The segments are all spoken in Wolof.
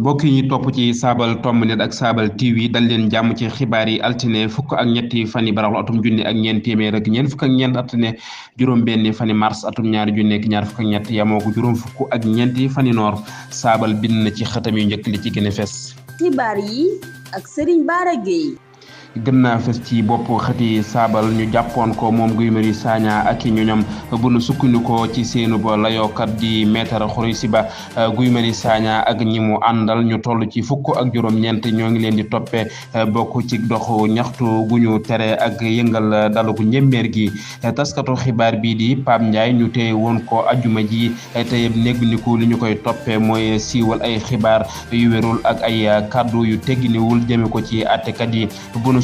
mbokk yi topp ci saabal tomb net ak saabal TV dal leen jàmm ci xibaar yi altine fukk ak ñetti fani baraxlu atum junni ak ñeent téeméer ak ñeent fukk ak ñeent altine juróom benni fani mars atum ñaari junni ak ñaar fukk ak ñett yamoo ko juróom fukk ak ñeenti fani noor saabal bind na ci xëtam yu njëkk li ci gën a fes. xibaar yi ak Serigne Bara Gueye. gën naa fes ci bopp xëti saabal ñu jàppoon ko moom Guy Marius Sagna ak i ñoñam bu nu sukkandikoo ci seenu ba layookat di Maître Khoureyssi Ba Guy Marius Sagna ak ñi mu àndal ñu toll ci fukk ak juróom-ñeent ñoo ngi leen di toppee bokk ci doxu ñaxtu gu ñu tere ak yëngal dalugu njëmbeer gi taskatu xibaar bii di Pape Ndiaye ñu téye woon ko ajuma ji te néggandiku li ñu koy toppee mooy siiwal ay xibaar yu wérul ak ay kàddu yu tegginiwul jëme ko ci àttekat yi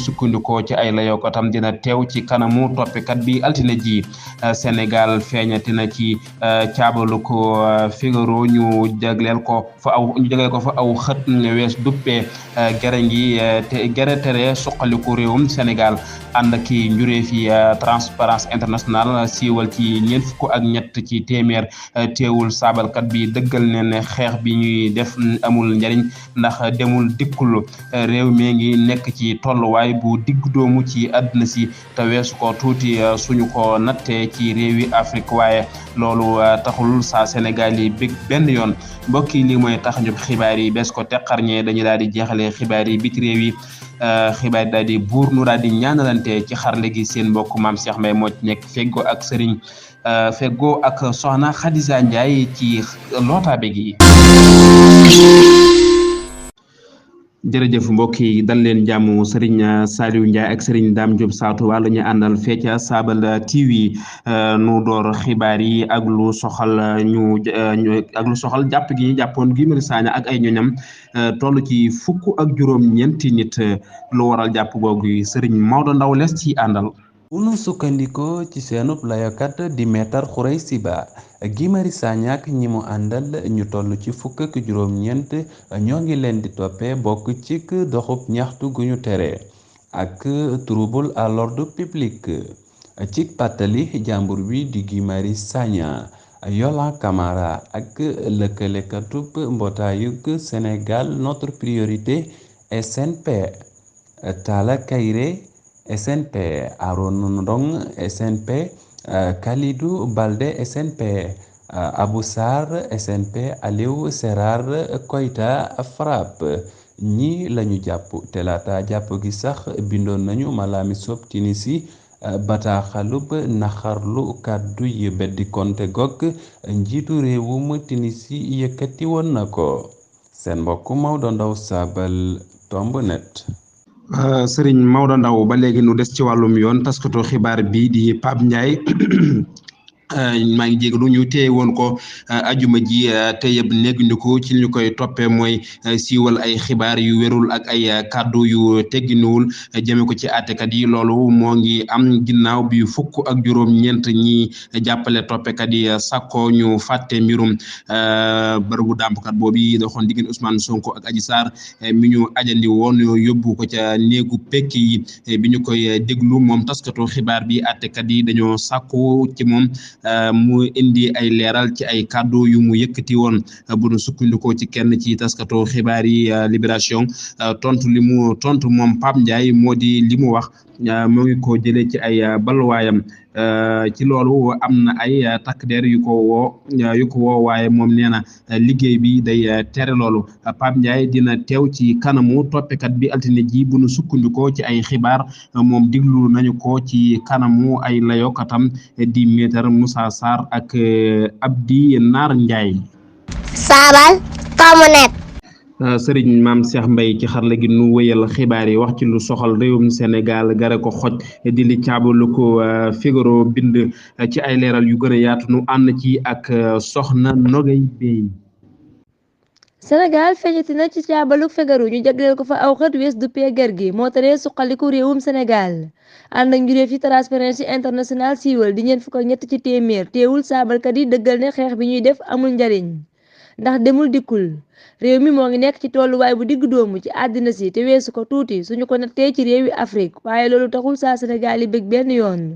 sukkandikoo ci ay layookatam dina teew ci kanamu toppikat bi altine ji Sénégal feeñati na ci caabalu ko Figaro ñu jagleel ko fa aw xët wees duppee gere ngi te gere tere suqaliku réewum Sénégal ànd ki njuree fi Transparence International siiwal ci ñeent fukk ak ñett ci téeméer teewul saabalkat bi dëggal ne xeex bi ñuy def amul njariñ ndax demul dikkul réew mi ngi nekk ci tolluwaay bu digg doomu ci àdduna si te weesu ko tuuti suñu ko nattee ci réewi Afrique waaye loolu taxul sa Sénégal yi bég benn yoon mbokk yi lii mooy tax ñu xibaar yi bees ko teqarñee dañu daal di jeexale xibaar yi biti réew yi xibaar daal di buur nu daal di ñaanalante ci xarle gi seen mbokk Mame Cheikh Mbaye moo ci nekk feggoo ak Serigne feggoo ak Soxna Khadija Ndiaye ci lootaabe gi. jërëjëf mbokk yi dal leen jàmm Serigne Saliou Ndiaye ak Serigne Dame Diop Saatu wàllu ñu àndal fecca Saabal TV nu door xibaar yi ak lu soxal ak lu soxal jàpp gi ñu jàppoon Guy Marius Sagna ak ay ñoñam toll ci fukk ak juróom-ñeenti nit lu waral jàpp googu Serigne Maodo Ndaw les ci àndal. bu nu sukkandikoo ci seenub layokat di Maître Khoureyssi Ba Guy Marius Sagna ak ñi mu àndal ñu toll ci fukk ak juróom-ñeent ñoo ngi leen di toppee bokk ci doxub ñaxtu gu ñu tere ak trouble à l'ordre public ci pàttali jàmbur bi di Guy Marius Sagna Yola Camara ak lëkkalekatub mbootaayug Sénégal notre priorité SNP Talla Kairé SNP Aron Ndong SNP Kalidou Balde SNP Abou Sarr SNP Aliou Serar Koita FRAPP ñi lañu jàpp te laata jàpp gi sax bindoon nañu Malami Sob Tinisi bataaxalub naxarlu kàddu yi beddi konte gog njiitu réewum Tinisi yëkkati woon na ko seen mbokk Maodo Ndaw Saabal tomb net. Serigne Maodo Ndaw ba léegi nu des ci wàllum yoon taskatu xibaar bi di Pape Ndiaye maa ngi jégalu ñu téye woon ko ajuma ji te yëpp néggandiku ci li ñu koy toppee mooy siiwal ay xibaar yu wérul ak ay kàddu yu tegginuwul jëme ko ci àttekat yi loolu moo ngi am ginnaaw bi fukk ak juróom-ñeent ñi jàppale toppekat yi sàkko ñu fàtte mbirum bërëbu dàmpkat boobu yi doxoon diggante Ousmane Sonko ak Adji Sarr mi ñu ajandi woon yóbbu ko ca néegu pekk yi bi ñu koy déglu moom taskatu xibaar bi àttekat yi dañoo sàkku ci moom mu indi ay leeral ci ay kàddu yu mu yëkkati woon bu nu sukkandikoo ci kenn ci taskatu xibaar yi Libération tontu moom Pape Ndiaye moo di li mu wax moo ngi ko jëlee ci ay balwaayam ci loolu am na ay takk der yu ko woo waaye moom nee na liggéey bi day tere loolu Pape Ndiaye dina teew ci kanamu toppekat bi altine ji bu nu sukkandikoo ci ay xibaar moom diglu nañu ko ci kanamu ay layokatam di Maître Moussa Sarr ak Abdi Naar Ndiaye. Saabal tomb net. Serigne Mame Cheikh Mbaye ci xarala gi nu wéyal xibaar yi wax ci lu soxal réewum Sénégal gare ko xoj di li caabalu ko Figaro bind ci ay leeral yu gën a yaatu nu ànd ci ak Soxna Nogay Bey. Sénégal feeñati na ci caabalu Figaro ñu jagleel ko fa aw xët wees du peegar gi moo tere suqaliku réewum Sénégal ànd ak njuree fi Transparency International siiwal di ñeent fukk ak ñett ci téeméer teewul saabalkat yi dëggal ne xeex bi ñuy def amul njariñ ndax demul dikkul réew mi moo ngi nekk ci tolluwaay bu digg doomu ci àddina si te weesu ko tuuti suñu ko nattee ci réewi Afrique waaye loolu taxul saa Sénégal yi bëgg benn yoon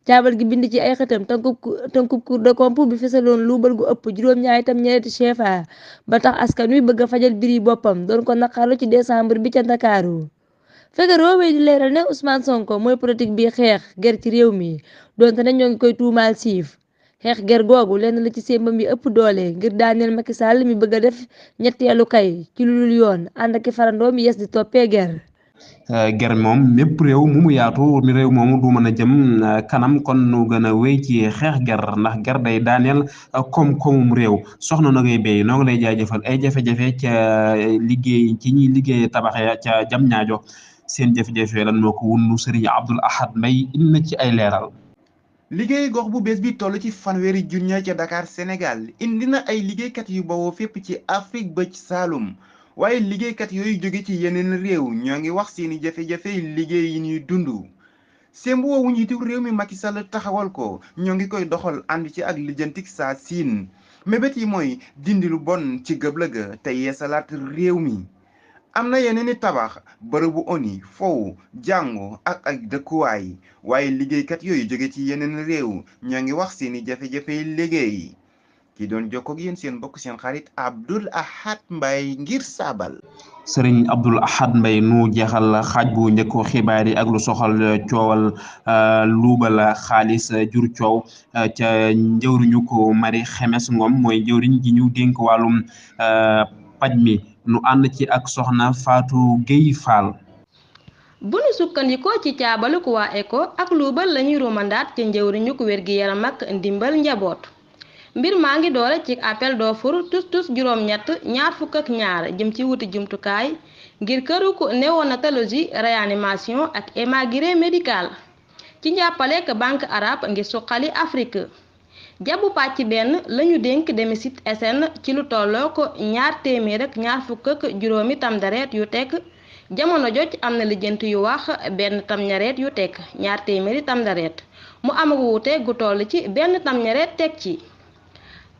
caabal gi bind ci ay xëtam tënkub Cour des comptes bi fesaloon luubal gu ëpp juróom-ñaari tamñareeti CFA ba tax askan wi bëgg a fajal biri boppam doon ko naqarlu ci décembre bi ca Ndakaaru. Figaro wéy di leeral ne Ousmane Sonko mooy politique bi xeex ger ci réew mi donte ne ñoo ngi koy tuumaal siif xeex ger googu lenn la ci sémbam yi ëpp doole ngir daaneel Macky Sall mi bëgg a def ñetteelu kay ci lu dul yoon ànd ak farandoo mi yes di toppee ger. ger moom mépp réew mu yaatu mi réew moomu du mën a jëm kanam kon nu gën a wéy ci xeex ger ndax ger day daaneel koom-koomum réew soxna na ngay béy noo ngi lay jaajëfal ay jafe-jafe ca liggéey ci ñuy liggéey tabaxe ca jam ñaajo seen jafe-jafe lan moo ko wunnu Serigne Abdoul Ahad Mbaye indi na ci ay leeral. liggéey gox bu bees bi toll ci fanweeri junni ca Dakar Sénégal indi na ay liggéeykat yu bawoo fépp ci Afrique bëj Saalum waaye liggéeykat yooyu jóge ci yeneen réew ñoo ngi wax seeni jafe-jafe liggéey yi ñuy dund sembu woowu njiitu réew mi Macky Sall taxawal ko ñoo ngi koy doxal ànd ci ak lijjantik saa siin mébét yi mooy dindi lu bon ci gëblëga te yeesalaat réew mi am na yeneen i tabax bërëbu ONU fow jàngu ak dëkkuwaay waaye liggéeykat yooyu jóge ci yeneen réew ñoo ngi wax seeni jafe-jafe liggéey ki doon jokkoo ak yéen seen mbokk seen xarit Abdoul Ahad Mbaye ngir saabal. Sëriñ Abdoul Ahad Mbaye nu jeexal xaaj bu njëkk xibaar yi ak lu soxal coowal luubal xaalis jur coow ca njëwriñu ko Marie Khemesse Ngom mooy njëwriñ ji ñu dénk wàllum paj mi nu ànd ci ak soxna Fatou Gueye Fall. bu nu sukkandikoo ci caabalu ko waa ECHO ak luubal lañuy romandaat ca njëwriñu ko wér gi yaram ak ndimbal njaboot mbir maa ngi doore ci appel d'offre tus juróom-ñett ñaar fukk ak ñaar jëm ci wuti jumtukaay ngir këru ko néonatologie réanimation ak imagerie médicale ci njàppalek banque arabe ngir suqali Afrique jabu pàcc benn lañu dénk Demesit SN ci lu tolloo ko ñaar téeméer ak ñaar fukk ak juróomi tamdareet yu tekk jamono joj am na lijjanti yu wax benn tamñareet yu tekk ñaar téeméeri tamdareet mu am wuute gu toll ci benn tamñareet teg ci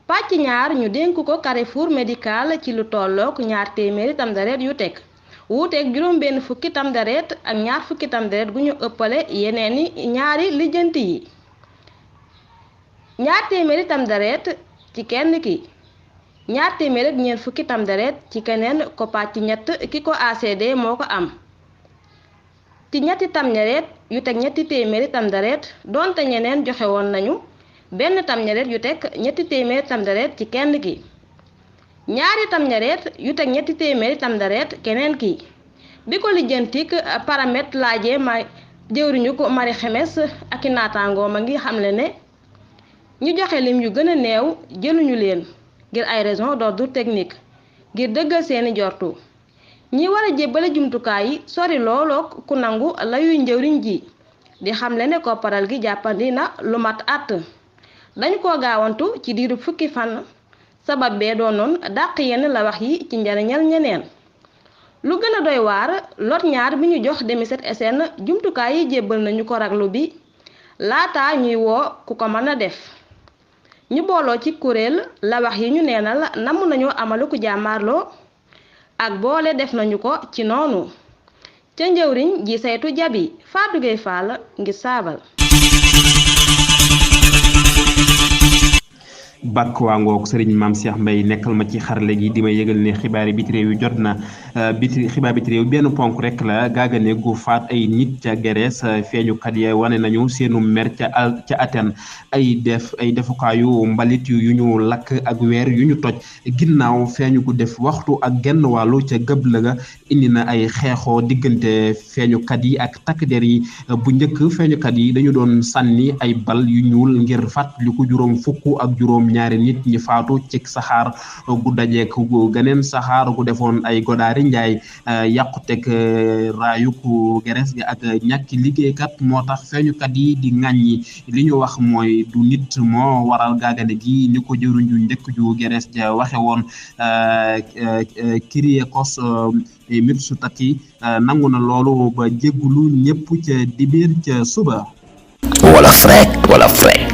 pàcc ñaar ñu dénk ko Carrefour médical ci lu tollook ñaar téeméeri tamdareet yu tekk wuuteeg juróom benn fukki tamdareet ak ñaar fukki tamdareet gu ñu ëppale yeneeni ñaari lijjanti yi ñaar téeméeri tamdareet ci kenn ki ñaar téeméer ak ñeent fukki tamdareet ci keneen ko pàcc ñett ki ko ACD moo ko am ci ñetti tamñareet yu teg ñetti téeméeri tamdareet doonte ñeneen joxe woon nañu benn tamñareet yu teg ñetti téeméeri tamdareet ci kenn ki ñaari tamñareet yu teg ñetti téeméeri tamdareet keneen ki bi ko lijjantik paramètre laajee ma jëwriñu ko Marie Khemesse ak i naataangoom a ngi xamle ne ñu joxe lim yu gën a néew jëluñu leen ngir ay raison d'ordre technique ngir dëggal seeni jortu ñi war a jébbale jumtukaay yi sori loolook ku nangu layuy njëwriñ ji di xamle ne kopparal gi jàppandi na lu mat at dañu ko gaawantu ci diiru fukki fan sabab bee doonoon dàq yenn la wax yi ci njariñal ñeneen lu gën a doy waar lot ñaar bi ñu jox Demesit SN jumtukaay yi jébbal nañu ko raglu bi laata ñuy woo ku ko mën a def ñu booloo ci kuréel la wax yi ñu neenal namm nañoo amalu ko jàmmaarloo ak boole def nañu ko ci noonu ca njëwriñ ji saytu jabi Fatou Gueye Fall ngir saabal bàkk waa ngoog Serigne Mame Cheikh Mbaye nekkal ma ci xarale gi di ma yëgal ne xibaari biti réew yi jot na xibaar biti réew benn ponk rek la gaagane gu faat ay nit ca Grèce feeñukat ya wane nañu seenu mer ca Athènes ay defukaayu mbalit yu ñu lakk ak weer yu ñu toj ginnaaw feeñu gu def waxtu ak genn wàllu ca gëb la ga indi na ay xeexoo diggante feeñukat yi ak takk der yi bu njëkk feeñukat yi dañu doon sànni ay bal yu ñuul ngir fàttaliku juróom fukk ak juróom ñaari nit ñi faatu ci saxaar gu dajeek geneen saxaar gu defoon ay godaari njaay yàquteg raayu ku Grèce gi ak ñàkki liggéeykat moo tax feeñukat yi di ŋàññi li ñu wax mooy du nit moo waral gaagane gi ni ko jëruñ ju njëkk ju Grèce ja waxe woon Kyriakos Mitsotakis nangu na loolu ba jéggulu ñëpp ca dibéer ca suba wala frek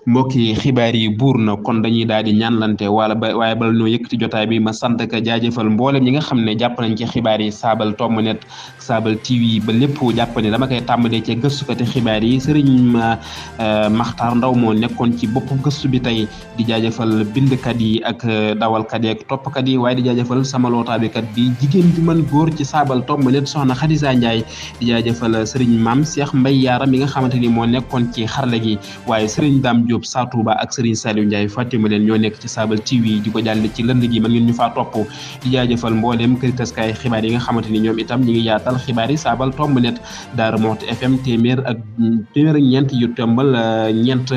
mbokki xibaar yi buur na kon dañuy daal di ñaanlante waaye bala ñoo yëkkati jotaay bi ma sant ka jaajëfal mboolem ñi nga xam ne jàpp nañ ci xibaar yi Saabal Tomb Net Saabal TV ba lépp jàpp ne dama koy tàmbalee ci gëstukati xibaar yi Serigne Makhtar Ndaw moo nekkoon ci bopp gëstu bi tey di jaajëfal bindkat yi ak dawalkat yi ak toppkat yi waaye di jaajëfal sama lootaabikat bi jigéen ju mën góor ci Saabal Tomb Net soxna Khadija Ndiaye di jaajëfal Serigne Mame Cheikh Mbaye Yaara mi nga xamante ni moo nekkoon ci xarale gi waaye Serigne Dame Diop Sa Touba ak Serigne Saliou Ndiaye fàttema leen ñoo nekk ci Saabal TV di ko jàll ci lënd gi mën ngeen ñu faa topp di jaajëfal mbooleem kër taskaay xibaar yi nga xamante ni ñoom itam ñu ngi yaatal xibaar yi Saabal Tomb Net Daaru Muxti FM téeméer ak ñeent yu tëmbal ñeent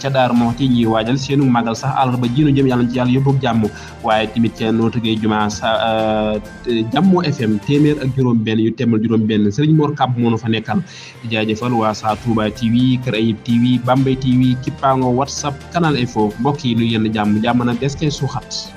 ca Daaru Muxti ñuy waajal seenu màggal sax àllarba ji nu jëm yàlla ci yàlla yóbbu jàmm waaye tamit ca nootugee juma Jàmmo FM téeméer ak juróom benn yu tëmbal juróom benn Serigne Mor Kab moo nu fa nekkal di jaajëfal waa Sa Touba TV Kër Ayib TV Bambey TV Kippaango WhatsApp Canal Info mbokk yi nu yenn jàmm na des koy suuxat